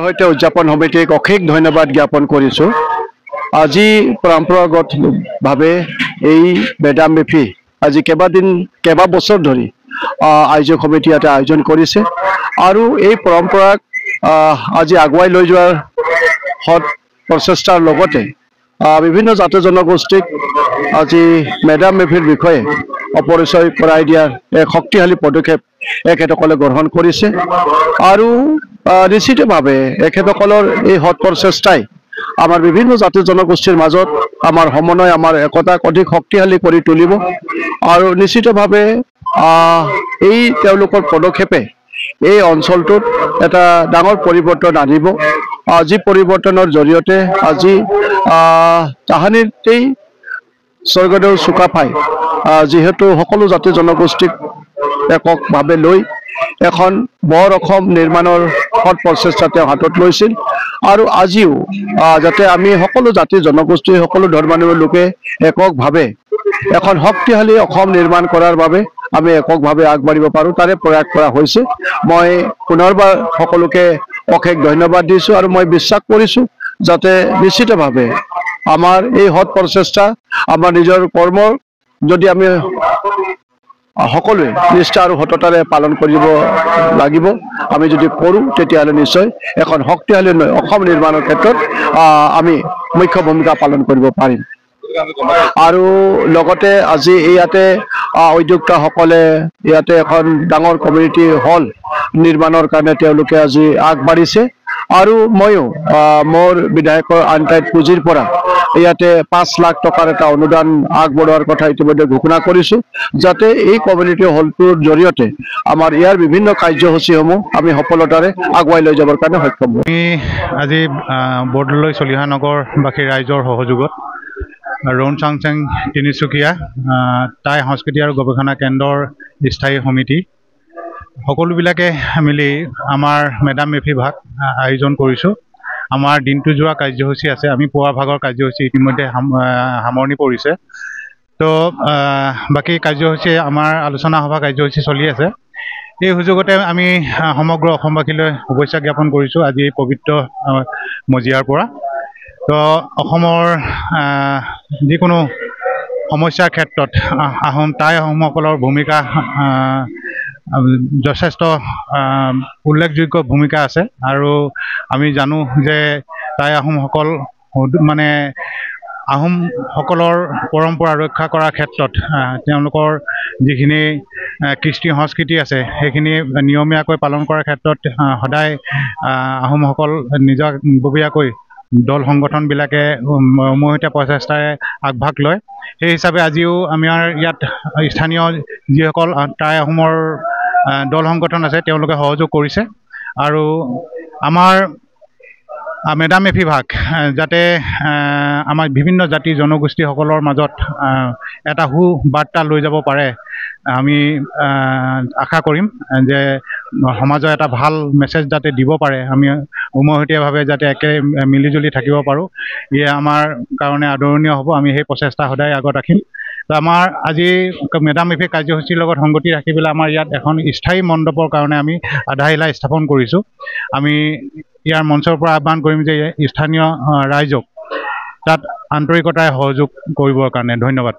সৈতে উদযাপন সমিতিক অশেষ ধন্যবাদ জ্ঞাপন কৰিছোঁ। আজি পৰম্পৰাগতভাৱে এই মেডাম মেফি আজি কেইবাদিন কেইবা বছৰ ধৰি আয়োজক সমিতি ইয়াতে আয়োজন কৰিছে আৰু এই পৰম্পৰাক আজি আগুৱাই লৈ যোৱাৰ সৎ প্ৰচেষ্টাৰ লগতে বিভিন্ন জাতি জনগোষ্ঠীক আজি মেডাম মেফিৰ বিষয়ে অপৰিচয় কৰাই দিয়াৰ এক শক্তিশালী পদক্ষেপ এখেতসকলে গ্ৰহণ কৰিছে আৰু নিশ্চিতভাৱে এখেতসকলৰ এই সৎ প্ৰচেষ্টাই আমাৰ বিভিন্ন জাতি জনগোষ্ঠীৰ মাজত আমাৰ সমন্বয়, আমাৰ একতাক অধিক শক্তিশালী কৰি তুলিব আৰু নিশ্চিতভাৱে এই তেওঁলোকৰ পদক্ষেপে এই অঞ্চলটোত এটা ডাঙৰ পৰিৱৰ্তন আনিব। যি পৰিৱৰ্তনৰ জৰিয়তে আজি তাহানিতেই স্বৰ্গদেউ চুকাফাই যিহেতু সকলো জাতি জনগোষ্ঠীক এককভাৱে লৈ এখন বৰ অসম নিৰ্মাণৰ সৎ প্ৰচেষ্টা তেওঁ হাতত লৈছিল আৰু আজিও যাতে আমি সকলো জাতি জনগোষ্ঠী, সকলো ধৰ্মানুযায়ী লোকে এককভাৱে এখন শক্তিশালী অসম নিৰ্মাণ কৰাৰ বাবে আমি এককভাৱে আগবাঢ়িব পাৰোঁ, তাৰে প্ৰয়াস কৰা হৈছে। মই পুনৰবাৰ সকলোকে অশেষ ধন্যবাদ দিছোঁ আৰু মই বিশ্বাস কৰিছোঁ যাতে নিশ্চিতভাৱে আমাৰ এই সৎ প্ৰচেষ্টা, আমাৰ নিজৰ কৰ্মৰ যদি আমি সকলোৱে নিষ্ঠা আৰু সততাৰে পালন কৰিব লাগিব, আমি যদি কৰোঁ তেতিয়াহ'লে নিশ্চয় এখন শক্তিশালী অসম নিৰ্মাণৰ ক্ষেত্ৰত আমি মুখ্য ভূমিকা পালন কৰিব পাৰিম। আৰু লগতে আজি ইয়াতে উদ্যোক্তাসকলে ইয়াতে এখন ডাঙৰ কমিউনিটি হল নিৰ্মাণৰ কাৰণে তেওঁলোকে আজি আগবাঢ়িছে আৰু ময়ো মোৰ বিধায়কৰ আনটাইড পুঁজিৰ পৰা ইয়াতে 5 লাখ টকাৰ এটা অনুদান আগবঢ়োৱাৰ কথা ইতিমধ্যে ঘোষণা কৰিছোঁ, যাতে এই কমিউনিটি হলটোৰ জৰিয়তে আমাৰ ইয়াৰ বিভিন্ন কাৰ্যসূচীসমূহ আমি সফলতাৰে আগুৱাই লৈ যাবৰ কাৰণে সক্ষম হ'ম। আমি আজি বৰদলৈ চলিহা নগৰবাসী ৰাইজৰ সহযোগত ৰৌণ চাংচেং তিনিচুকীয়া টাই সংস্কৃতি আৰু গৱেষণা কেন্দ্ৰৰ স্থায়ী সমিতি সকলোবিলাকে মিলি আমাৰ মেডাম মেফি ভাগ আয়োজন কৰিছোঁ। আমাৰ দিনটো যোৱা কাৰ্যসূচী আছে, আমি পুৱা ভাগৰ কাৰ্যসূচী ইতিমধ্যে সামৰণি পৰিছে। তো বাকী কাৰ্যসূচী আমাৰ আলোচনা সভা কাৰ্যসূচী চলি আছে। এই সুযোগতে আমি সমগ্ৰ অসমবাসীলৈ শুভেচ্ছা জ্ঞাপন কৰিছোঁ আজি এই পবিত্ৰ মজিয়াৰ পৰা। তো অসমৰ যিকোনো সমস্যাৰ ক্ষেত্ৰত আহোম টাই আহোমসকলৰ ভূমিকা যথেষ্ট উল্লেখযোগ্য ভূমিকা আছে আৰু আমি জানো যে টাই আহোমসকল মানে আহোমসকলৰ পৰম্পৰা ৰক্ষা কৰাৰ ক্ষেত্ৰত তেওঁলোকৰ যিখিনি কৃষ্টি সংস্কৃতি আছে সেইখিনি নিয়মীয়াকৈ পালন কৰাৰ ক্ষেত্ৰত সদায় আহোমসকল নিজাববীয়াকৈ দল সংগঠনবিলাকে উমৈহতীয়া প্ৰচেষ্টাৰে আগভাগ লয়। সেই হিচাপে আজিও আমাৰ ইয়াত স্থানীয় যিসকল টাই আহোমৰ দল সংগঠন আছে তেওঁলোকে সহযোগ কৰিছে আৰু আমাৰ মেডাম মেফি ভাগ যাতে আমাৰ বিভিন্ন জাতি জনগোষ্ঠীসকলৰ মাজত এটা সু বাৰ্তা লৈ যাব পাৰে, আমি আশা কৰিম যে সমাজৰ এটা ভাল মেছেজ যাতে দিব পাৰে, আমি উমৈহতীয়াভাৱে যাতে একে মিলিজুলি থাকিব পাৰোঁ, ইয়ে আমাৰ কাৰণে আদৰণীয় হ'ব। আমি সেই প্ৰচেষ্টা সদায় আগত ৰাখিম। তো আমাৰ আজি মেডাম মেফি কাৰ্যসূচীৰ লগত সংগতি ৰাখি পেলাই আমাৰ ইয়াত এখন স্থায়ী মণ্ডপৰ কাৰণে আমি আধাৰশিলা স্থাপন কৰিছোঁ। আমি ইয়াৰ মঞ্চৰ পৰা আহ্বান কৰিম যে স্থানীয় ৰাইজক তাত আন্তৰিকতাৰে সহযোগ কৰিবৰ কাৰণে। ধন্যবাদ।